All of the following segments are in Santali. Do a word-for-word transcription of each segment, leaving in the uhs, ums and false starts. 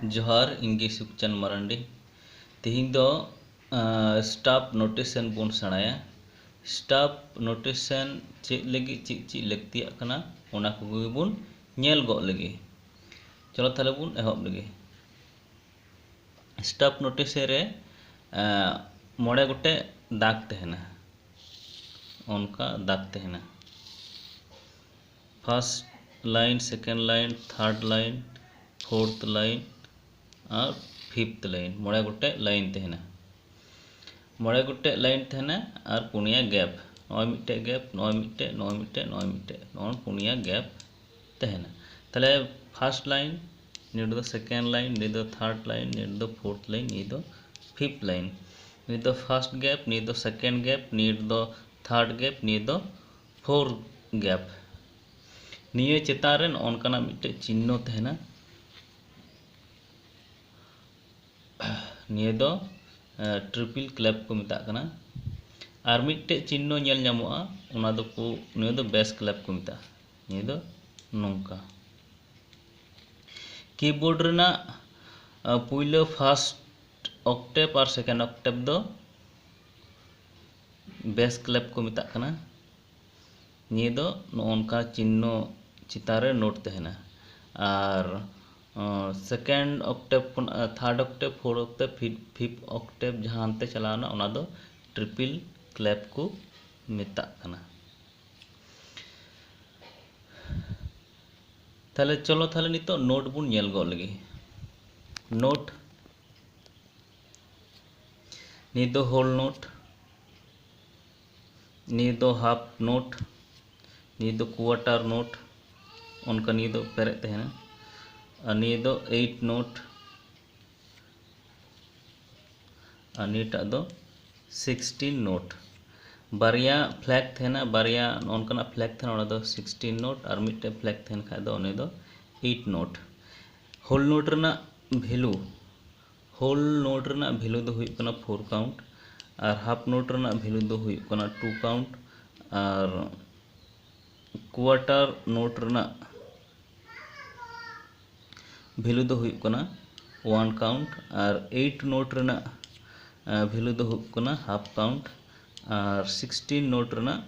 ᱡᱚᱦᱟᱨ, ᱤᱧ ᱜᱮ ᱥᱩᱠᱪᱟᱸᱫ ᱢᱟᱨᱟᱱᱰᱤ᱾ ᱛᱮᱦᱮᱧ ᱫᱚ, ᱟᱸ, staff notation ᱵᱚᱱ ᱥᱮᱬᱟᱭᱟ᱾ Staff notation ᱪᱮᱫ ᱞᱟᱹᱜᱤᱫ ᱪᱮᱫ ᱪᱮᱫ ᱞᱟᱹᱠᱛᱤᱭᱟᱜ ᱠᱟᱱᱟ, ᱚᱱᱟ ᱠᱚᱜᱮ ᱵᱚᱱ ᱧᱮᱞ ᱜᱚᱫ ᱞᱮᱜᱮ᱾ ᱪᱚᱞᱚ ᱛᱟᱦᱞᱮ ᱵᱚᱱ ᱮᱦᱚᱵ ᱞᱮᱜᱮ᱾ Staff notation ᱨᱮ, ᱟᱸ, ᱢᱚᱬᱮ ᱜᱚᱴᱮᱡ ᱫᱟᱜᱽ ᱛᱟᱦᱮᱱᱟ, ᱚᱱᱠᱟ ᱫᱟᱜᱽ ᱛᱟᱦᱮᱱᱟ᱾ First line, second line, third line, fourth line ᱟᱨ fifth line, ᱢᱚᱬᱮ ᱜᱚᱴᱮᱡ line ᱛᱟᱦᱮᱱᱟ᱾ ᱢᱚᱬᱮ ᱜᱚᱴᱮᱡ line ᱛᱟᱦᱮᱱᱟ ᱟᱨ ᱯᱩᱱᱭᱟ gap, ᱱᱚᱜᱼᱚᱭ ᱢᱤᱫᱴᱮᱡ gap, ᱱᱚᱜᱼᱚᱭ ᱢᱤᱫᱴᱮᱡ, ᱱᱚᱜᱼᱚᱭ ᱢᱤᱫᱴᱮᱡ, ᱱᱚᱜᱼᱚᱭ ᱢᱤᱫᱴᱮᱡ, ᱱᱚᱜᱼᱚᱭ ᱯᱩᱱᱭᱟ gap ᱛᱟᱦᱮᱱᱟ᱾ ᱛᱟᱦᱞᱮ first line, ᱱᱤᱭᱟᱹ ᱫᱚ second line, ᱱᱤᱭᱟᱹ ᱫᱚ third line, ᱱᱤᱭᱟᱹ ᱫᱚ fourth line, ᱱᱤᱭᱟᱹ ᱫᱚ fifth line᱾ ᱱᱤᱭᱟᱹ ᱫᱚ first gap, ᱱᱤᱭᱟᱹ ᱫᱚ second gap, ᱱᱤᱭᱟᱹ ᱫᱚ third gap, ᱱᱤᱭᱟᱹ ᱫᱚ fourth gap᱾ ᱱᱤᱭᱟᱹ ᱪᱮᱛᱟᱱ ᱨᱮ ᱱᱚᱜᱼᱚ ᱱᱚᱝᱠᱟᱱᱟᱜ ᱢᱤᱫᱴᱮᱡ ᱪᱤᱱᱱᱚ ᱛᱟᱦᱮᱱᱟ᱾ ᱱᱤᱭᱟᱹ ᱫᱚ, ᱮ, triple clap ᱠᱚ ᱢᱮᱛᱟᱜ ᱠᱟᱱᱟ᱾ ᱟᱨ ᱢᱤᱫᱴᱮᱡ ᱪᱤᱱᱱᱚ ᱧᱮᱞ ᱧᱟᱢᱚᱜᱼᱟ, ᱚᱱᱟ ᱫᱚᱠᱚ, ᱱᱤᱭᱟᱹ ᱫᱚ bass clap ᱠᱚ ᱢᱮᱛᱟᱜᱼᱟ᱾ ᱱᱤᱭᱟᱹ ᱫᱚ ᱱᱚᱝᱠᱟ᱾ Keyboard ᱨᱮᱱᱟᱜ, ᱟ, ᱯᱩᱭᱞᱟᱹ first octave ᱟᱨ second octave ᱫᱚ bass clap ᱠᱚ ᱢᱮᱛᱟᱜ ᱠᱟᱱᱟ᱾ ᱱᱤᱭᱟᱹ ᱫᱚ ᱱᱚᱜᱼᱚ ᱱᱚᱝᱠᱟ ᱪᱤᱱᱱᱚ ᱪᱮᱛᱟᱱ ᱨᱮ note ᱛᱟᱦᱮᱱᱟ᱾ ᱟᱨ, ᱟ, second octave ᱠᱷᱚᱱ, ᱟ, third octave, fourth octave, fifth, fifth octave ᱡᱟᱦᱟᱸ ᱦᱟᱱᱛᱮ ᱪᱟᱞᱟᱣᱱᱟ, ᱚᱱᱟ ᱫᱚ triple clap ᱠᱚ ᱢᱮᱛᱟᱜ ᱠᱟᱱᱟ᱾ ᱛᱟᱦᱞᱮ ᱪᱚᱞᱚ ᱛᱟᱦᱞᱮ ᱱᱤᱛᱚᱜ note ᱵᱚᱱ ᱧᱮᱞ ᱜᱚᱫ ᱞᱮᱜᱮ᱾ Note, ᱱᱤᱭᱟᱹ ᱫᱚ whole note, ᱱᱤᱭᱟᱹ ᱫᱚ half note, ᱱᱤᱭᱟᱹ ᱫᱚ quarter note, ᱚᱱᱠᱟ ᱱᱤᱭᱟᱹ ᱫᱚ ᱯᱮᱨᱮᱡ ᱛᱟᱦᱮᱱᱟ᱾ ᱟᱨ ᱱᱤᱭᱟᱹ ᱫᱚ eight note, ᱟᱨ ᱱᱤᱭᱟᱹᱴᱟᱜ ᱫᱚ sixteen note᱾ ᱵᱟᱨᱭᱟ flat ᱛᱟᱦᱮᱱᱟ, ᱵᱟᱨᱭᱟ ᱱᱚᱜᱼᱚ ᱱᱚᱝᱠᱟᱱᱟᱜ flat ᱛᱟᱦᱮᱱᱟ, ᱚᱱᱟ ᱫᱚ sixteen note, ᱟᱨ ᱢᱤᱫᱴᱮᱱ flat ᱛᱟᱦᱮᱱ ᱠᱷᱟᱡ ᱫᱚ ᱩᱱᱤ ᱫᱚ eight note᱾ Whole note ᱨᱮᱱᱟᱜ value, whole note ᱨᱮᱱᱟᱜ value ᱫᱚ ᱦᱩᱭᱩᱜ ᱠᱟᱱᱟ four count, ᱟᱨ half note ᱨᱮᱱᱟᱜ value ᱫᱚ ᱦᱩᱭᱩᱜ ᱠᱟᱱᱟ two count, ᱟᱨ quarter note ᱨᱮᱱᱟᱜ value ᱫᱚ ᱦᱩᱭᱩᱜ ᱠᱟᱱᱟ one count, ᱟᱨ eight note ᱨᱮᱱᱟᱜ ᱵᱷᱮᱞᱩ ᱫᱚ ᱦᱩᱭᱩᱜ ᱠᱟᱱᱟ half count, ᱟᱨ sixteen note ᱨᱮᱱᱟᱜ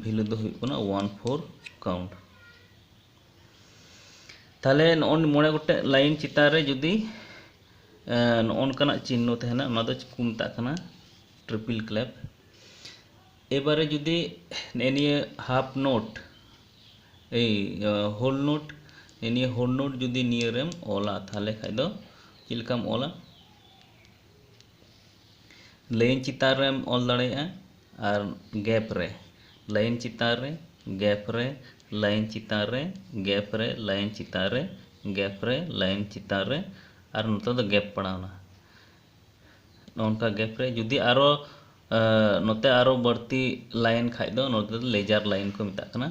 ᱵᱷᱮᱞᱩ ᱫᱚ ᱦᱩᱭᱩᱜ ᱠᱟᱱᱟ one four count᱾ ᱛᱟᱦᱚᱞᱮ ᱱᱚᱜᱼᱚᱭ ᱢᱚᱬᱮ ᱜᱚᱴᱮᱡ line ᱪᱮᱛᱟᱱ ᱨᱮ ᱡᱩᱫᱤ ᱱᱚᱜᱼᱚ ᱱᱚᱝᱠᱟᱱᱟᱜ ᱪᱤᱱᱦᱚ ᱛᱟᱦᱮᱱᱟ, ᱚᱱᱟ ᱫᱚ ᱠᱚ ᱢᱮᱛᱟᱜ ᱠᱟᱱᱟ triple clap᱾ ᱮᱵᱟᱨᱮ ᱡᱩᱫᱤ ᱱᱮᱜᱼᱮ ᱱᱤᱭᱟᱹ half note, ᱮᱭ whole note, ᱱᱮᱜᱼᱮ ᱱᱤᱭᱟᱹ whole note ᱡᱩᱫᱤ ᱱᱤᱭᱟᱹ ᱨᱮᱢ ᱚᱞᱟ, ᱛᱟᱦᱚᱞᱮ ᱠᱷᱟᱡ ᱫᱚ ᱪᱮᱫ ᱞᱮᱠᱟᱢ ᱚᱞᱟ? Line ᱪᱮᱛᱟᱱ ᱨᱮᱢ ᱚᱞ ᱫᱟᱲᱮᱭᱟᱜᱼᱟ, ᱟᱨ gap ᱨᱮ, line ᱪᱮᱛᱟᱱ ᱨᱮ, gap ᱨᱮ, line ᱪᱮᱛᱟᱱ ᱨᱮ, gap ᱨᱮ, line ᱪᱮᱛᱟᱱ ᱨᱮ, gap ᱨᱮ, line ᱪᱮᱛᱟᱱ ᱨᱮ, ᱟᱨ ᱱᱚᱛᱮ ᱫᱚ gap ᱯᱟᱲᱟᱣᱱᱟ᱾ ᱱᱚᱝᱠᱟ gap ᱨᱮ ᱡᱩᱫᱤ ᱟᱨᱚ ᱱᱚᱛᱮ ᱟᱨᱚ ᱵᱟᱹᱲᱛᱤ line ᱠᱷᱟᱡ ᱫᱚ ᱱᱚᱛᱮ ᱫᱚ ledger line ᱠᱚ ᱢᱮᱛᱟᱜ ᱠᱟᱱᱟ᱾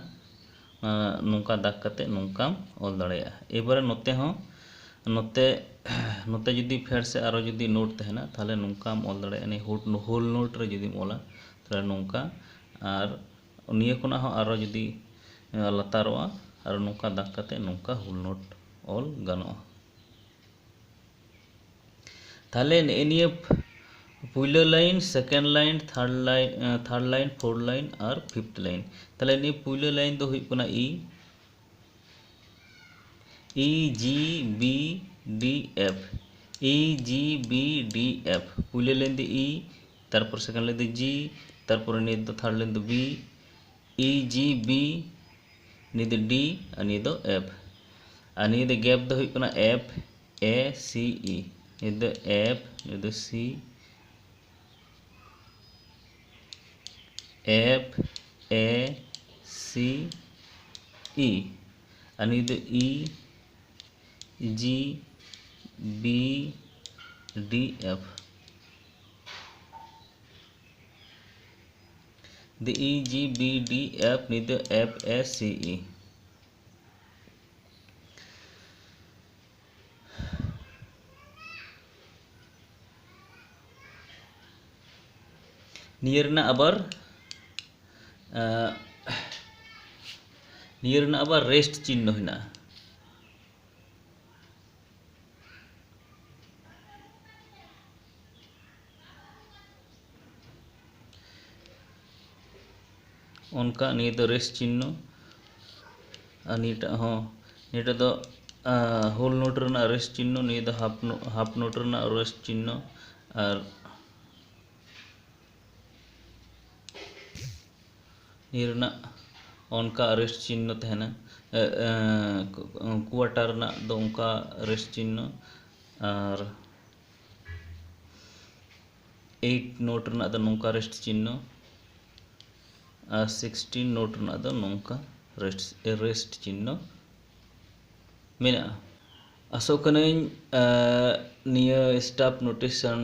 ᱱᱚᱝᱠᱟ ᱫᱟᱜᱽ ᱠᱟᱛᱮ ᱱᱚᱝᱠᱟᱢ ᱚᱞ ᱫᱟᱲᱮᱭᱟᱜᱼᱟ᱾ ᱮᱵᱟᱨᱮ ᱱᱚᱛᱮ ᱦᱚᱸ, ᱱᱚᱛᱮ ᱱᱚᱛᱮ ᱡᱩᱫᱤ ᱯᱷᱮᱰ ᱥᱮ ᱟᱨᱚ ᱡᱩᱫᱤ note ᱛᱟᱦᱮᱱᱟ, ᱛᱟᱦᱚᱞᱮ ᱱᱚᱝᱠᱟᱢ ᱚᱞ ᱫᱟᱲᱮᱭᱟᱜᱼᱟ᱾ ᱱᱤᱭᱟᱹ whole note ᱨᱮ ᱡᱩᱫᱤᱢ ᱚᱞᱟ, ᱛᱟᱦᱚᱞᱮ ᱱᱚᱝᱠᱟ᱾ ᱟᱨ ᱱᱤᱭᱟᱹ ᱠᱷᱚᱱᱟᱜ ᱦᱚᱸ ᱟᱨᱚ ᱡᱩᱫᱤ ᱞᱟᱛᱟᱨᱚᱜᱼᱟ, ᱟᱨ ᱱᱚᱝᱠᱟ ᱫᱟᱜᱽ ᱠᱟᱛᱮ ᱱᱚᱝᱠᱟ whole note ᱚᱞ ᱜᱟᱱᱚᱜᱼᱟ᱾ ᱛᱟᱦᱚᱞᱮ ᱱᱮᱜᱼᱮ ᱱᱤᱭᱟᱹ ᱯᱩᱭᱞᱟᱹ line, second line, third line, third line, fourth line ᱟᱨ fifth line᱾ ᱛᱟᱦᱚᱞᱮ ᱱᱤᱭᱟᱹ ᱯᱩᱭᱞᱟᱹ line ᱫᱚ ᱦᱩᱭᱩᱜ ᱠᱟᱱᱟ E, E, G, B, D, F, E, G, B, D, F᱾ ᱯᱩᱭᱞᱟᱹ line ᱫᱚ E, ᱛᱟᱨᱯᱚᱨ second line ᱫᱚ G, ᱛᱟᱨᱯᱚᱨ ᱱᱤᱭᱟᱹ ᱫᱚ third line ᱫᱚ B, E, G, B, ᱱᱤᱭᱟᱹ ᱫᱚ D, ᱟᱨ ᱱᱤᱭᱟᱹ ᱫᱚ F᱾ ᱟᱨ ᱱᱤᱭᱟᱹ ᱫᱚ gap ᱫᱚ ᱦᱩᱭᱩᱜ ᱠᱟᱱᱟ F, A, C, E᱾ ᱱᱤᱭᱟᱹ ᱫᱚ F, ᱱᱤᱭᱟᱹ ᱫᱚ C, F, A, C, E᱾ ᱟᱨ ᱱᱤᱭᱟᱹ ᱫᱚ E, G, B, D, F᱾ The E, G, B, D, F, ᱱᱤᱭᱟᱹ ᱫᱚ F, A, C, E᱾ ᱱᱤᱭᱟᱹ ᱨᱮᱱᱟᱜ ᱟᱵᱟᱨ, ᱟᱸ, ᱱᱤᱭᱟᱹ ᱨᱮᱱᱟᱜ ᱟᱵᱟᱨ rest ᱪᱤᱱᱦᱚ ᱦᱮᱱᱟᱜᱼᱟ᱾ ᱚᱱᱠᱟ ᱱᱤᱭᱟᱹ ᱫᱚ ᱨᱮᱥᱴ ᱪᱤᱱᱱᱚ, ᱟᱨ ᱱᱤᱭᱟᱹᱴᱟᱜ ᱦᱚᱸ, ᱱᱤᱭᱟᱹᱴᱟᱜ ᱫᱚ ᱦᱳᱞ ᱱᱳᱴ ᱨᱮᱱᱟᱜ ᱨᱮᱥᱴ ᱪᱤᱱᱱᱚ, ᱱᱤᱭᱟᱹ ᱫᱚ ᱦᱟᱯ ᱦᱟᱯ ᱱᱳᱴ ᱨᱮᱱᱟᱜ ᱨᱮᱥᱴ ᱪᱤᱱᱱᱚ, ᱟᱨ ᱱᱤᱭᱟᱹ ᱨᱮᱱᱟᱜ ᱚᱱᱠᱟ ᱨᱮᱥᱴ ᱪᱤᱱᱱᱚ ᱛᱟᱦᱮᱱᱟ᱾ ᱠᱩᱣᱟᱴᱟᱨ ᱨᱮᱱᱟᱜ ᱫᱚ ᱚᱱᱠᱟ ᱨᱮᱥᱴ ᱪᱤᱱᱱᱚ, ᱟᱨ ᱮᱭᱤᱴ ᱱᱳᱴ ᱨᱮᱱᱟᱜ ᱫᱚ ᱱᱚᱝᱠᱟ ᱨᱮᱥᱴ ᱪᱤᱱᱱᱚ, ᱟᱨ ᱥᱤᱠᱥᱴᱤᱱ ᱱᱳᱴ ᱨᱮᱱᱟᱜ ᱫᱚ ᱱᱚᱝᱠᱟ ᱨᱮᱥᱴ ᱨᱮᱥᱴ ᱪᱤᱱᱱᱚ ᱢᱮᱱᱟᱜᱼᱟ᱾ ᱟᱥᱚᱜ ᱠᱟᱹᱱᱟᱹᱧ ᱱᱤᱭᱟᱹ ᱥᱴᱟᱯ ᱱᱳᱴᱮᱥᱚᱱ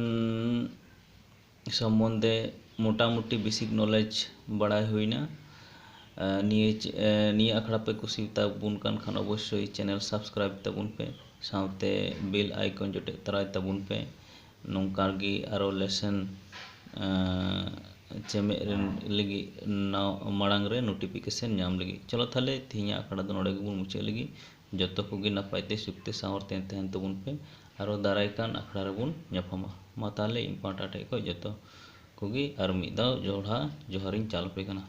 ᱥᱚᱢᱵᱚᱱᱫᱷᱮ ᱢᱚᱴᱟᱢᱩᱴᱤ ᱵᱮᱥᱤᱠ ᱱᱚᱞᱮᱡᱽ ᱵᱟᱲᱟᱭ ᱦᱩᱭᱱᱟ᱾ ᱱᱤᱭᱟᱹ ᱱᱤᱭᱟᱹ ᱟᱠᱷᱲᱟ ᱯᱮ ᱠᱩᱥᱤ ᱛᱟᱵᱚᱱ ᱠᱟᱱ ᱠᱷᱟᱱ ᱚᱵᱚᱥᱥᱳᱭ ᱪᱮᱱᱮᱞ ᱥᱟᱵᱥᱠᱨᱟᱭᱤᱵᱽ ᱛᱟᱵᱚᱱ ᱯᱮ, ᱥᱟᱶᱛᱮ ᱵᱮᱞ ᱟᱭᱠᱚᱱ ᱡᱚᱴᱮᱫ ᱛᱟᱨᱟᱭ ᱛᱟᱵᱚᱱ ᱯᱮ᱾ ᱱᱚᱝᱠᱟ ᱜᱮ ᱟᱨᱚ ᱞᱮᱥᱚᱱ ᱪᱮᱢᱮᱫ ᱨᱮᱱ ᱞᱟᱹᱜᱤᱫ ᱱᱟᱣ ᱢᱟᱲᱟᱝ ᱨᱮ ᱱᱳᱴᱤᱯᱷᱤᱠᱮᱥᱚᱱ ᱧᱟᱢ ᱞᱟᱹᱜᱤᱫ᱾ ᱪᱚᱞᱚ ᱛᱟᱦᱞᱮ ᱛᱮᱦᱮᱧᱟᱜ ᱟᱠᱷᱲᱟ ᱫᱚ ᱱᱚᱰᱮ ᱜᱮᱵᱚᱱ ᱢᱩᱪᱟᱹᱫ ᱞᱟᱹᱜᱤᱫ᱾ ᱡᱚᱛᱚ ᱠᱚᱜᱮ ᱱᱟᱯᱟᱭ ᱛᱮ ᱥᱩᱠ ᱛᱮ ᱥᱟᱶᱟᱨ ᱛᱮ ᱛᱟᱦᱮᱱ ᱛᱟᱵᱚᱱ ᱯᱮ᱾ ᱟᱨᱚ ᱫᱟᱨᱟᱭ ᱠᱟᱱ ᱟᱠᱷᱲᱟ ᱨᱮᱵᱚᱱ ᱧᱟᱯᱟᱢᱟ᱾ ᱢᱟ ᱛᱟᱦᱞᱮ ᱤᱧ ᱯᱟᱦᱴᱟ ᱴᱷᱮᱡ ᱠᱷᱚᱡ ᱡᱚᱛᱚ ᱠᱚᱜᱮ ᱟᱨ ᱢᱤᱫ ᱫᱷᱟᱣ ᱡᱚᱦᱲᱟ ᱡᱚᱦᱟᱨᱤᱧ ᱪᱟᱞ ᱟᱯᱮ ᱠᱟᱱᱟ᱾